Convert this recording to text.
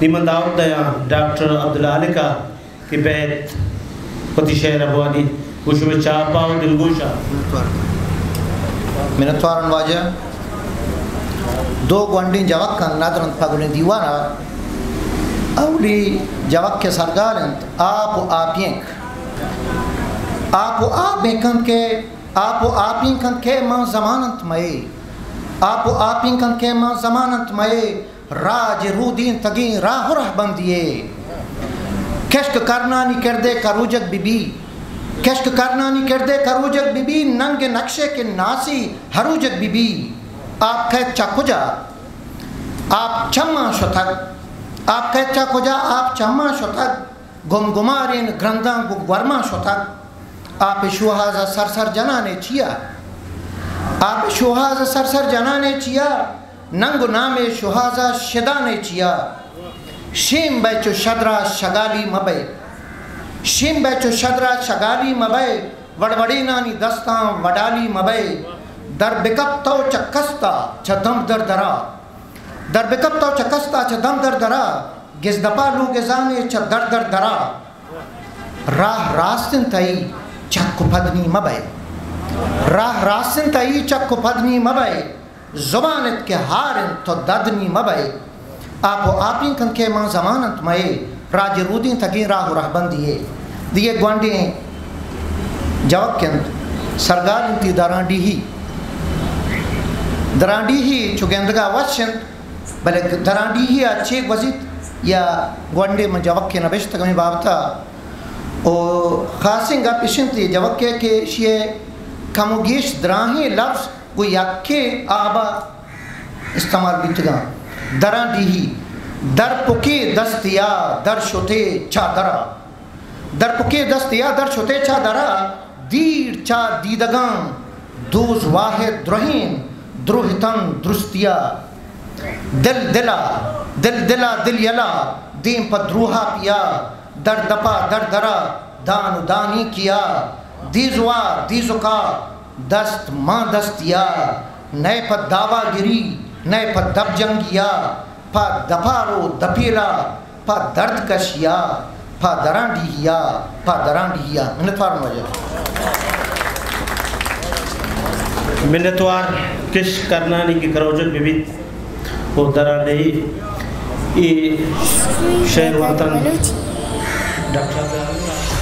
نی من دعوت دیاں ڈاکٹر عبداللہ ہالک ءَ کہ بیت وتی شعر ءَ بوانی، گوں شمئے چاپ ءَ و دلگوش ءَ۔ منتوار آں واجہ۔ دو گونڈیں جوک انت، ندر انت پہ گلیں دیوان ءَ۔ اولی جوک ءِ سرگال انت آپ و آپینک۔ آپ و آپینک انت کہ، آپ و آپینک انت کہ ماں زمان انت مئے۔ آپ و آپینک انت کہ ماں زمان انت مئے۔ راج رودینتگیں راہ و رہبندی ءَ۔ کشک کرنانی کردے کروجگ بہ بی، کشک کرنانی کردے کروجگ بہ بی، ننگ نقشے کہ ناسی ہروجگ بہ بی۔ آپ کئیت چہ کجا؟ آپ چماں شتگ۔ آپ کئیت چہ کجا؟ آپ چماں شتگ۔ گم گماریں گرنداں گوں گورماں شتگ۔ آپ ءِ شوہاز ءَ سر سر جنان ءَ چیا؟ آپ ءِ شوہاز ءَ سر سر جنان ءَ چیا؟ ننگ و نام ءِ شوہاز ءَ شدان ءَ چیا؟ شیم بئے چو شدرا شگالی مہ بئے۔ شیم بئے چو شدرا شگالی مہ بئے۔ وڑوڑینانی دستاں وڈالی مہ بئے۔ در بکپ تو چہ کستا چہ دم در درا۔ در بکپ تو چہ کستا چہ دم در درا۔ گزدپا لوگ زانے چہ در در درا۔ راہ راست انت تئی چک و پدنی مہ بئے۔ راہ راست انت تئی چک و پدنی مہ بئے۔ زبان ات کہ ہار انت تو ددنی مہ بئے۔ آپ و آپینک انت کہ ماں زمان انت مئے۔ راج رودینتگیں راہ و رہبندی ءَ۔ دگہ گونڈیں جوک انت، سرگال انت درانڈیہی۔ درانڈیہی چو گندگا وش انت، بلے درانڈیہی ءَ چے گوزیت یا گونڈیں من جوکے نبشتگ ہمے بابت ءَ۔ و خاصیں گپ اش انت، اے جوکے کہ ایشی ءِ کم و گیش دراہیں لفظ گوں یکیں آب ءَ استعمال بیتگاں۔ دراں ڈیہی، در پکے دست یا در شتے چہ درا۔ در پکے دست یا در شتے چہ درا، دیر چہ دیدگاں دوز واحد درہیں درہتن درستیا۔ دل دلا، دل دلا، دل یلا، دیم پہ دروہا پیا، در دپا، در درا، دان و دانی کیا، دیزوا، دیزکا، دست ماں دستیا، نئے پہ داواگری، نئے پہ دپ جنگیا، پہ دپا رو دپیلا، پہ درد کشیا، پہ درانڈیہیا، پہ درانڈیہیا۔ منتوار واجہ۔ منتوار، کش کرنانی کہ کروجگ بہ بیت و درانڈیہی اے شعر وانتن ڈاکٹر عبداللہ۔